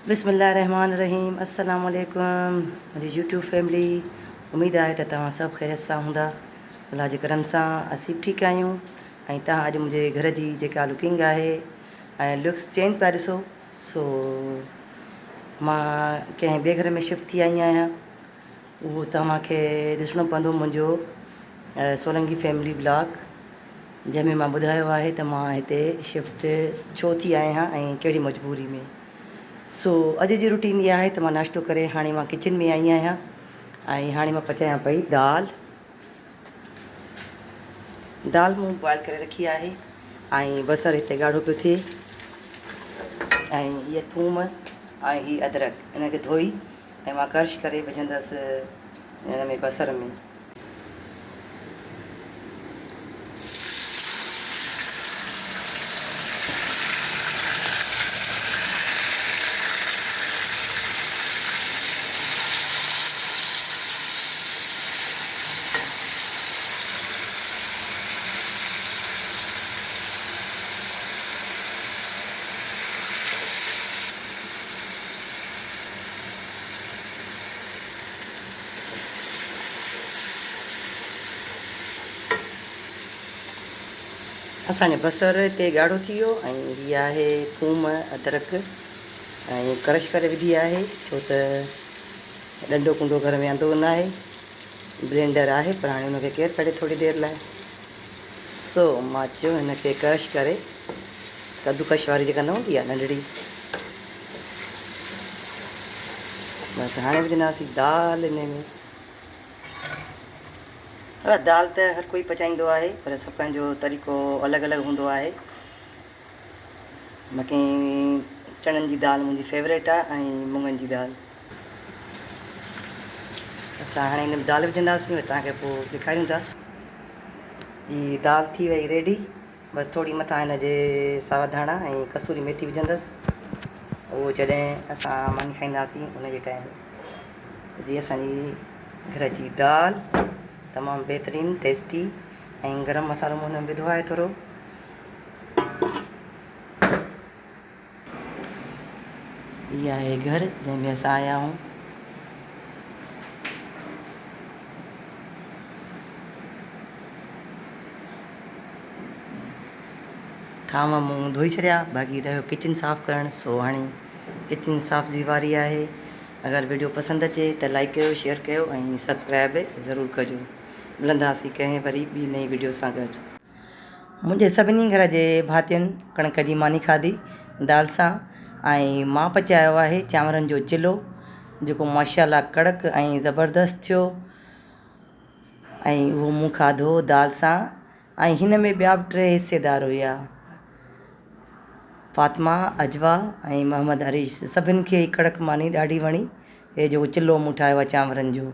بسم الله الرحمٰن الرحيم السلام عليڪم منهنجي يوٽيوب فيملي اميد آهي ته توهان سڀ خيريت سان هوندا الله جي ڪرم سان اسين به ٺيڪ آهيون ۽ توهان اڄ منهنجي گهر جي جيڪا لڪنگ آهي ۽ لڪس چينج پيا ڏسو سو مان ڪنهن ٻئي گهر ۾ شفٽ ٿي آئي آهيان اهو توهان کي ڏسڻو پوندو منهنجو سولنگي فيملي بلاگ جنهن ۾ مان ٻڌايو آهي ته مان هتي شفٽ ڇو ٿي آهيان ۽ ڪهڙي مجبوري ۾. سو اڄ جي روٽين اها آهي ته مان ناشتو ڪري هاڻي مان ڪچن ۾ آئي آهيان ۽ هاڻي مان پچايان پئي دال. دال مون بوائل ڪري رکي آهي ۽ بصر هتي ڳاڙهو پيو ٿئي ۽ هيء ٿوم ۽ هي ادرڪ ان کي ڌوئي ۽ مان ڪرش ڪري وجهندس ان ۾ بصر ۾. اسان جو بصر هتي ڳاڙهو ٿي ويو ۽ هي آهي ٿوم ادرڪ ۽ ڪرش ڪري وڌي آهي ڇو ته ڏنڊو ڪنڊو گهر ۾ آندو نه آهي بلينڊر آهي پر هاڻي ان کي ڪير ڪڍي ٿوري دير لاء سو مان چيو هن کي ڪرش ڪري ڪدوڪش واري جيڪا نه هوندي آهي ننڍڙي بس هاڻي وجهنداسين دال ان ۾ دال ته هر ڪوئي پچائيندو آهي پر سڀ پنهنجو طريقو الڳ الڳ هوندو آهي باقي چڻن جي دال منهنجي فيوريٽ آهي ۽ مڱن جي دال اسان هاڻي هن ۾ دال وجهنداسين وري توهان کي پوء ڏيکاريون ٿا. جي دال ٿي وئي ريڊي بس ٿوري مٿان هن جي ساوا ڌاڻا ۽ قصوري ميٿي وجهندس اهو جڏهن اسان ماني کائينداسين ان جي ٽائيم ته جي اسان جي گهر جي دال تمام بهترين ٽيسٽي ۽ گرم مسالو مون هن ۾ وڌو آهي ٿورو. هي آهي گهر جنهن ۾ اسان آيا آهيون. ٿانو مون ڌوئي ڇڏيا باقي رهيو ڪچن صاف ڪرڻ سو هاڻي ڪچن صاف جي واري آهي اگر ويڊيو پسند اچي ته لائڪ ڪيو شيئر ڪيو ۽ سبسڪرائب ضرور ڪجو ملنداسين ڪنهن وري ٻي نئين ويڊيو سان گڏ. منهنجي سڀني گهر جي ڀاتين ڪڻڪ جي ماني کاڌي دال سان ۽ مان پچايو آهي چانورن جو چلو جيڪو ماشاء الله ڪڙڪ ۽ زبردست ٿيو ۽ اهو مون کاڌو دال سان ۽ هن ۾ ٻيا به ٽي حصيدار هيا فاطمه عجوه ۽ محمد عريش سڀني کي هي ڪڙڪ ماني ڏاڍي وڻي هي جيڪو چلو مون ٺاهيو آهي چانورن جو.